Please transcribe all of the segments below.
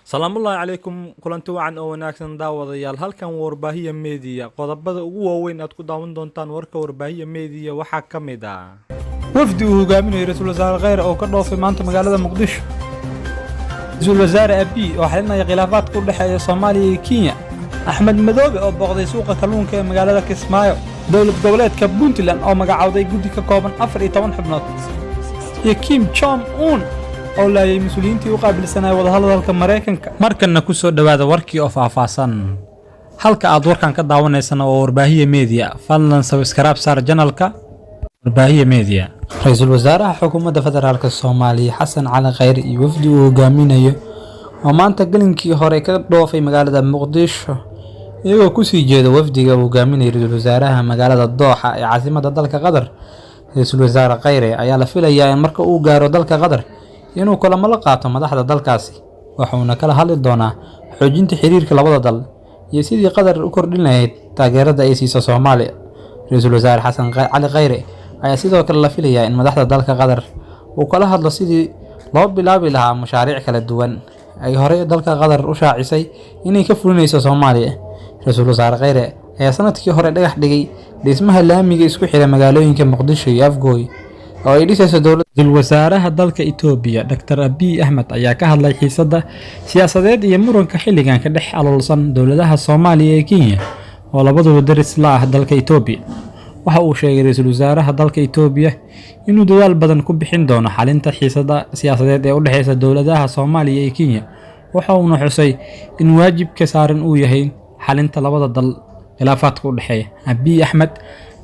Salaamullaahi calaykum, kulanti wacan oo wanaagsan daawadayaal. Halkan Warbaahiya Media. Qodobada ugu waaweyn aad ku daawan doontaan warka Warbaahiya Media waxaa ka mid ah: Wafdi uu hogaaminayo ra-iisul wasaare Kheyre oo ka dhoofay maanta magaalada Muqdisho, ra-iisul wasaare Abiy oo xalinaya khilaafaadka u dhexeeya Soomaaliya iyo Kenya, Axmed Madoobe oo booqday suuqa kalluunka ee magaalada Kismaayo, dowlad goboleedka Puntland oo magacowday guddi ka kooban 14 xubnood, iyo Kim Jong Un oo laayay mas-uuliyiintii u qaabilsanaya wadahadalka Maraykanka. Markanna ku soo dhowaada warkii oo faahfaahsan. Halka aad warkan ka daawanaysana waa Warbaahiya Media. Fadlan subscribe saar channelka Warbaahiya Media. Ra-iisul wasaaraha xukuumadda federaalka Soomaaliya Xasan Cali Kheyre iyo wafdi uu hogaaminayo oo maanta gelinkii hore ka dhoofay magaalada Muqdisho, iyagoo kusii jeeda wafdiga uu hogaaminaya ra-iisul wasaaraha magaalada Dooxa ee caasimadda dalka Qatar. Ra-iisul wasaare Kheyre ayaa la filayaa in marka uu gaaro dalka Qatar inuu kulamo la qaato madaxda dalkaasi, waxuuna kala hadli doonaa xoojinta xiriirka labada dal iyo sidii Qatar u kordhin lahayd taageerada ay siiso Soomaaliya. Ra-iisul wasaare Xasan Cali Kheyre ayaa sidoo kale la filayaa in madaxda dalka Qatar uu kala hadlo sidii loo bilaabi lahaa mashaariic kala duwan ay horey dalka Qatar u shaacisay inay ka fulinayso Soomaaliya. Ra-iisul wasaare Kheyre ayaa sanadkii hore dhagax dhigay dhismaha laamiga isku xira magaalooyinka Muqdisho iyo Afgooy oo ay dhisayso dowladda. Ra-iisul wasaaraha dalka Itoobiya Dr Abiy Axmed ayaa ka hadlay xiisadda siyaasadeed iyo muranka xilligan ka dhex aloolsan dowladaha Soomaaliya iyo Kenya oo labaduba daris la ah dalka Itoobiya. Waxa uu sheegay ra-iisul wasaaraha dalka Itoobiya inuu dadaal badan ku bixin doono xalinta xiisadda siyaasadeed ee u dhexeysa dowladaha Soomaaliya iyo Kenya. Waxa uuna xusay in waajibka saaran uu yahay xalinta labada dal khilaafaadka u dhexeeya. Abiy Axmed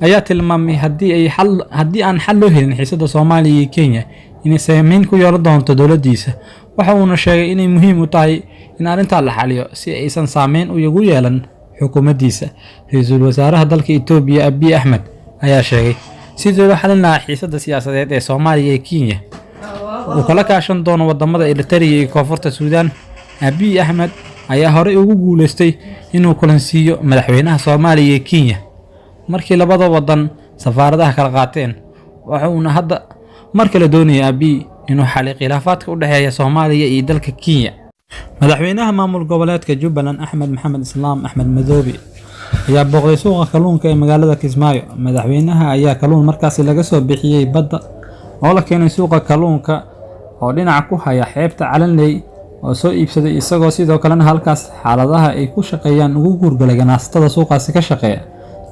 ayaa tilmaamay haddii aan xal loo helin xiisadda Soomaaliya iyo Kenya inay saameyn ku yeelan doonto dowladdiisa. Waxa uuna sheegay inay muhiim u tahay in arrintaa la xaliyo si aysan saameyn ugu yeelan xukuumaddiisa. Ra-iisul wasaaraha dalka Itoobiya Abiy Axmed ayaa sheegay sidii loo xalin lahaa xiisadda siyaasadeed ee Soomaaliya iyo Kenya uu kala kaashan doono wadamada Eritrea iyo Koonfurta Suudaan. Abiy Axmed ayaa horey ugu guuleystay inuu kulansiiyo madaxweynaha Soomaaliya iyo Kenya markii labada wadan safaaradaha kala qaateen. Waxa uuna hadda mar kale doonaya Abiy inuu xaliyo khilaafaadka u dhexeeya Soomaaliya iyo dalka Kenya. Madaxweynaha maamul goboleedka Jubbaland Axmed Maxamed Islaam, Axmed Madoobe, ayaa booqday suuqa kalluunka ee magaalada Kismaayo. Madaxweynaha ayaa kalluun markaasi laga soo bixiyey badda oo la keenay suuqa kalluunka oo dhinaca ku haya xeebta Calanley oo soo iibsaday, isagoo sidoo kalena halkaas xaaladaha ay ku shaqeeyaan ugu guurgalay ganacsatada suuqaasi ka shaqeeya.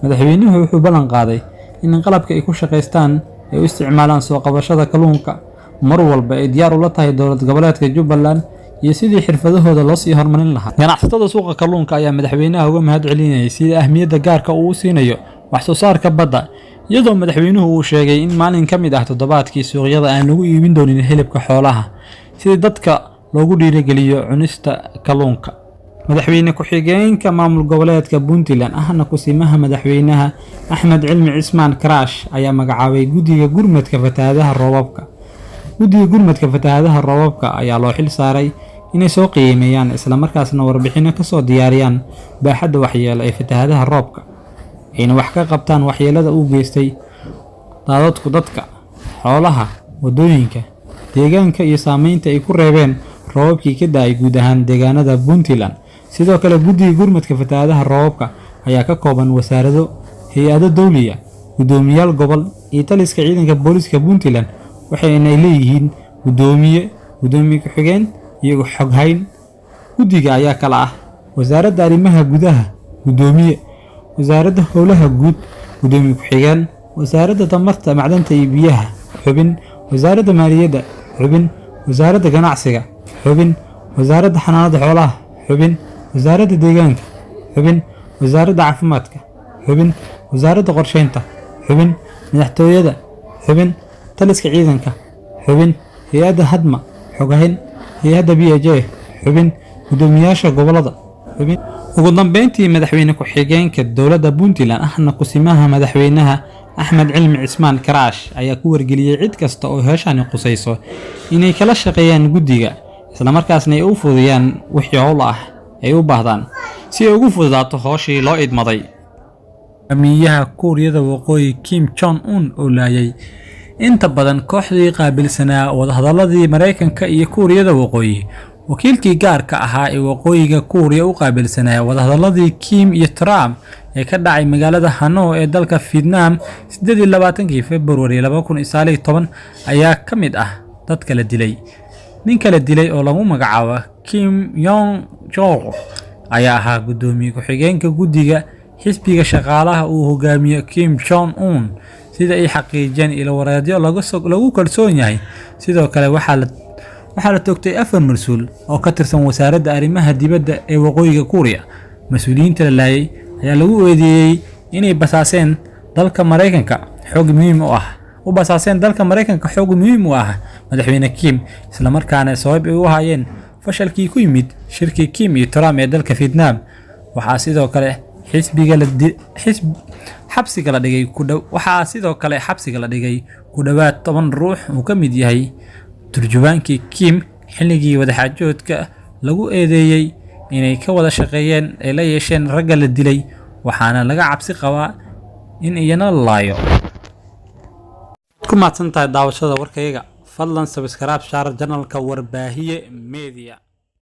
Madaxweynuhu wuxuu ballan qaaday in qalabka ay ku shaqaystaan ay u isticmaalaan soo qabashada kalluunka mar walba ay diyaar ula tahay dowlad goboleedka Jubbaland iyo sidii xirfadahooda loo sii horumarin lahaa. Ganacsatada suuqa kalluunka ayaa madaxweynaha uga mahad celinayay sida ahmiyadda gaarka uu u siinayo wax soo saarka badda, iyadoo madaxweynuhu uu sheegay in maalin ka mid ah toddobaadkii suuqyada aan lagu iibin doonin hilibka xoolaha si dadka loogu dhiirigeliyo cunista kalluunka. Madaxweyne ku-xigeenka maamul goboleedka Puntland ahna kusimaha madaxweynaha Axmed Cilmi Cismaan Karaash ayaa magacaabay guddiga gurmadka fatahaadaha roobabka. Guddiga gurmadka fatahaadaha roobabka ayaa loo xil saaray inay soo qiimeeyaan islamarkaasna warbixino kasoo diyaariyaan baaxadda waxyeelo ee fatahaadaha roobka, ayna wax ka qabtaan waxyeelada uu geystay daadadku dadka, xoolaha, wadooyinka, deegaanka iyo saameynta ay ku reebeen roobabkii ka da'ay guud ahaan deegaanada Puntland. Sidoo kale, guddiga gurmadka fatahaadaha roobabka ayaa ka kooban wasaarado, hay-ado dowliya, guddoomiyaal gobol iyo taliska ciidanka booliska Puntland, waxayna ay leeyihiin guddoomiye, guddoomiye ku-xigeen iyo xoghayn. Guddiga ayaa kala ah: Wasaaradda Arrimaha Gudaha, guddoomiye; Wasaaradda Howlaha Guud, guddoomiye ku-xigeen; Wasaaradda Tamarta, Macdanta iyo Biyaha, xubin; Wasaaradda Maaliyadda, xubin; Wasaaradda Ganacsiga, xubin; Wasaaradda Xanaanada Xoolaha, xubin; Wasaaradda Deegaanka, xubin; Wasaaradda Caafimaadka, xubin; Wasaaradda Qorsheynta, xubin; Madaxtooyada, xubin; Taliska ciidanka, xubin; hay-adda Hadma, xoghayn; hay-adda BJ, xubin; guddoomiyaasha gobolada, xubin. Ugu dambeyntii, madaxweyne ku-xigeenka dowladda Puntland ahna kusimaha madaxweynaha Axmed Cilmi Cismaan Karaash ayaa ku wargeliyey cid kasta oo howshani qusayso inay kala shaqeeyaan guddiga, islamarkaasna ay u fududiyaan wixii howl ah ay u baahdaan si ay ugu fududaato howshii loo idmaday. Hogaamiyaha Kuuriyada Waqooyi Kim Jong Un oo laayay inta badan kooxdii qaabilsanaa wadahadaladii Maraykanka iyo Kuuriyada Waqooyi. Wakiilkii gaarka ahaa ee Waqooyiga Kuuriya u qaabilsanaya wadahadaladii Kim iyo Trump ee ka dhacay magaalada Hanoi ee dalka Vietnam 28-kii Februari 2019 ayaa ka mid ah dadka la dilay. Ninka la dilay oo lagu magacaabo Kim Yong Chol ayaa ahaa guddoomiye ku-xigeenka guddiga xisbiga shaqaalaha uu hogaamiyo Kim Jong Un, sida ay xaqiijiyeen ilo wareedyo lagu kalsoon yahay. Sidoo kale waxaa la toogtay afar mas-uul oo ka tirsan wasaaradda arrimaha dibadda ee Waqooyiga Kuuriya. Mas-uuliyiinta la laayay ayaa lagu eedeeyey inay basaaseen dalka Maraykanka xog muhiim u ah u basaaseen dalka Maraykanka xog muhiim u ah madaxweyne Kim, islamarkaana sabab ay u ahaayeen fashalkii ku yimid shirkii Kim iyo Trump ee dalka Vietnam. Waxaa sidoo kale xisbiga la xisb xabsiga la dhigay ku dhow waxaa sidoo kale xabsiga la dhigay ku dhowaad 10 ruux uu ka mid yahay turjubaankii Kim xilligii wadaxaajoodka lagu eedeeyey inay ka wada shaqeeyeen ay la yeesheen ragga la dilay, waxaana laga cabsi qabaa in iyana la laayo. Ku mahadsan tahay daawashada warkayaga. Fadlan subscribe saar channelka Warbaahiye Media.